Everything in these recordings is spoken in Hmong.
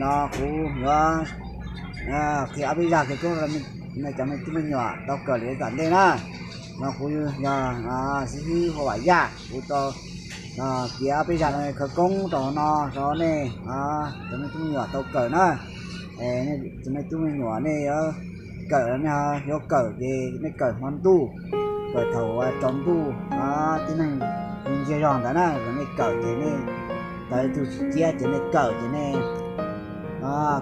Kuv yuav qhia ob peb zaj khawv koob rau cov me tub me nyuam tau kawm lawm yav tom ntej na. No kuv yog xib hwb Huab Vam Yaj, kuv tau piav ob peb zaj khawv koob rau hauv no rau nej cov me tub me nyuam tau kawm na. Cov me tub me nyuam nej yuav kawm, nej yuav kawm ces nej kawm hmo ntuj, kawm thaum tsaus ntuj, tib neeg ntsiag zog ntawd na, nej kawm ces nej tau ib tug tsim ciab ces nej kawm ces nej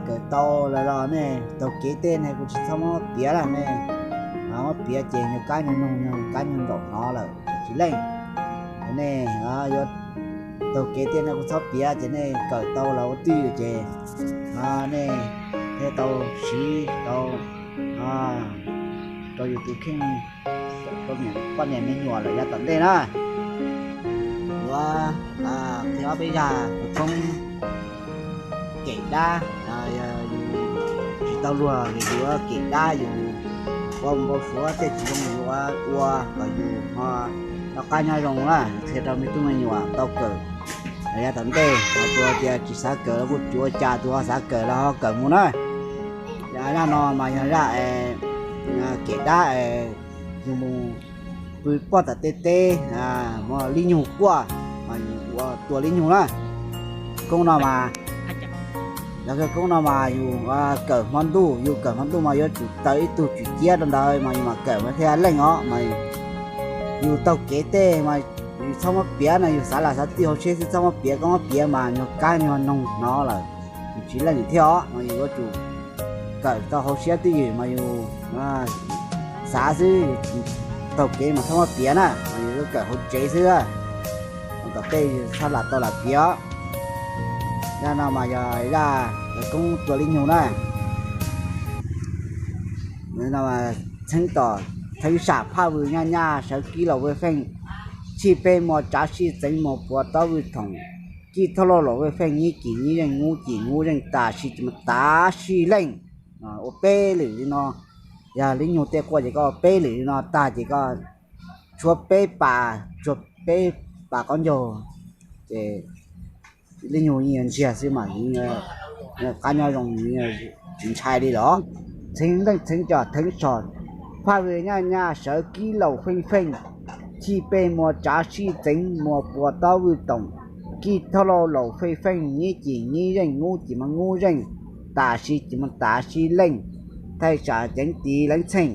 kawm tau lawm los nej taug kev tej nej kuj tsis txhob muab piav lawm, nej muab piav ces nyuag kab nyuag noog, nyuag kab nyuag nraum hnov lawm tsis leej. Nej yuav taug kev tej nej kuj txhob piav ces nej kawm tau los ua twj ywm ces nej thiaj tau siv tau rau yus tus kheej, rau poj niam me nyuam lawm yav tom ntej na. Yuav qhia ob peb zaj khawv koob kem dab. Yus tsis tau luag, yus yuav kem dab, yus ua npau suav tej tsis zoo, yus ua kom yus ho noj qab nyob zoo na. Qhia rau me tub me nyuam tau kawm yav tom ntej, tus tias tsis xav kawm los kuj tsis ua cas, tus ho xav kawm los ho kawm mus na. Zaj no mas yog zaj kem dab, yus mus pw pog tom tej teb, muaj lib nyug quaj, mas yus ua tua lib nyug na. Koob no mas, yog koob no mas yus kawm hmo ntuj, yus kawm hmo ntuj mas yuav tsum taw ib tug tsim ciab rau ntawd mas yus mam kawm mas thiaj leej os. Mas yus taug kev tej mas yus txhob muab piav no, yus xav lam xav twj hauv siab xwb, txhob muab piav, koj muab piav mas nyuag kab nyuag noog hnov lawm yus tsis leej thiab os. Mas yus yuav tsum kawm tau hauv siab twj ywm mas yus xav xwb, taug kev mas txhob muab piav na, mas yus yuav kawm hauv tsev xwb, kom tej txhob lam tau lam piav. Zaj no mas yog zaj khawv koob tua lib nyug na. Txheeb tom, txheeb sam phaj vwm nyaj nyaj, sawv kib laus vwj feej, chij peb muas tsav sij txeev muas puav taub vwj thoom, kij thauj lauj laus vwj feej, nyib cim nyib zeej ngub cim ngub zeej, tam sim ces mus tav sij leej. Ua peb lwm li no, yog lib nyug tej quaj ces koj ua peb lwm li no tag ces koj tshuab peb pas, tshuab peb pas qaub ncaug, ces lib nyug yeej yuav ntsiag xwb mas qab nyob zoo, tsis ntshai li los. Txheeb leej txheeb cov txheeb som, phaj vwm nyaj nyaj, sawv kib laus feej feej, chij peb muas tsav sij txeev muas puav taub vwj toom, kij thauj lauj laus vwj feej, nyib cim nyib zeej ngub cim mas ngub zeej, tam sim ces mus tav sij leej, thaij sam ceev tiv leej txheej.